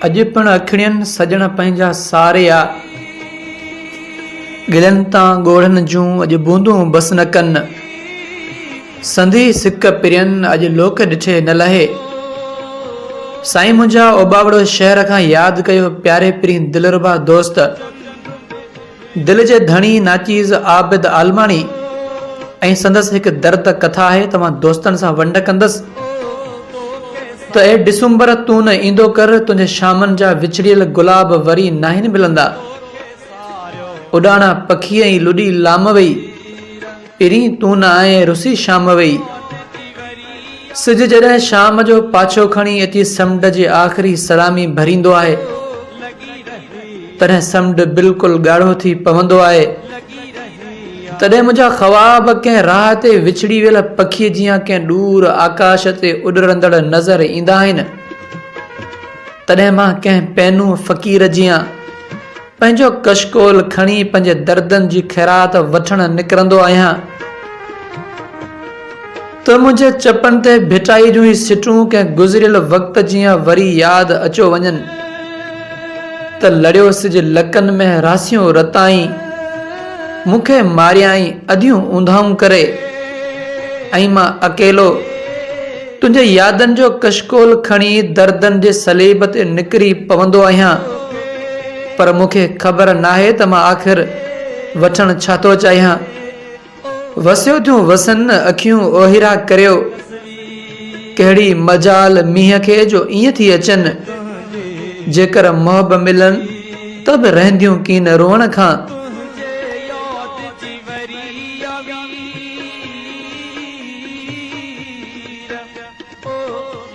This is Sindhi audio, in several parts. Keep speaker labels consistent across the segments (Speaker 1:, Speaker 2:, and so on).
Speaker 1: اڄ پڻ اکڙين سڄڻ پنهنجا ساريا. ڳلن تان ڳوڙهن جون اڄ بوندون بس نه ڪن. سندي سڪ پرين اڄ لوڪ ڏٺي نه لهي. سائين منهنجا اوٻاوڙو شهر کان ياد ڪيو پياري پرين دلربا دوست. دل جي ڌڻي ناچيز عابد عالماڻي ۽ سندس هڪ درد ڪٿا آهي توهان دوستن سان ونڊ ڪندس ته اي ڊسمبر تون نه ايندو ڪر تنهنجي شامن جا وڇڙيل گلاب وري ناهن ملندا اڏاڻا پکي ۽ لڏي لام وئي پرين تون نه آئين رسي شام وئي. سج جڏهن شام جو پاڇو کڻي اچي سمنڊ جي آخري سلامي ڀريندو آهي، تڏهن سمنڊ بلڪل ڳاڙهو ٿي پوندو آهي. تڏهن منهنجا خواب ڪنهن راهه تي وڇڙي ويل پکيء جيان ڪنهن ڏور آڪاش تي اڏرندڙ نظر ايندا آهن. تڏهن مان ڪنهن پينو فقير جيان پنهنجو ڪشڪول کڻي پنهنجي دردن جي خيرات وٺڻ نڪرندو آهيان ته منهنجي چپن تي ڀٽائي جون هي سٽون ڪنهن گذريل وقت جيان وري ياد اچيو وڃن ته لڙيو سج لڪن ۾ راسيون رتائين مون کي ماريائين اڌيون اونداهون ڪري ۽ مان اڪيلو تنهنجي يادن جو ڪشڪول کڻي دردن جي صليب تي نڪري پوندو آهيان، پر مون کي خبر ناهي ته مان آخر وٺڻ ڇا ٿو چاهيان. وسيو ٿيون وسن اکيون اوهيرا ڪريو، ڪهڙي مجال مينهن کي جو ائين ٿي اچن، جيڪر محب ملن ته به رهنديون ڪين روئڻ کان.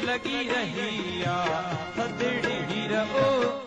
Speaker 2: لڳي رهي آ ٿڌڙي هير او.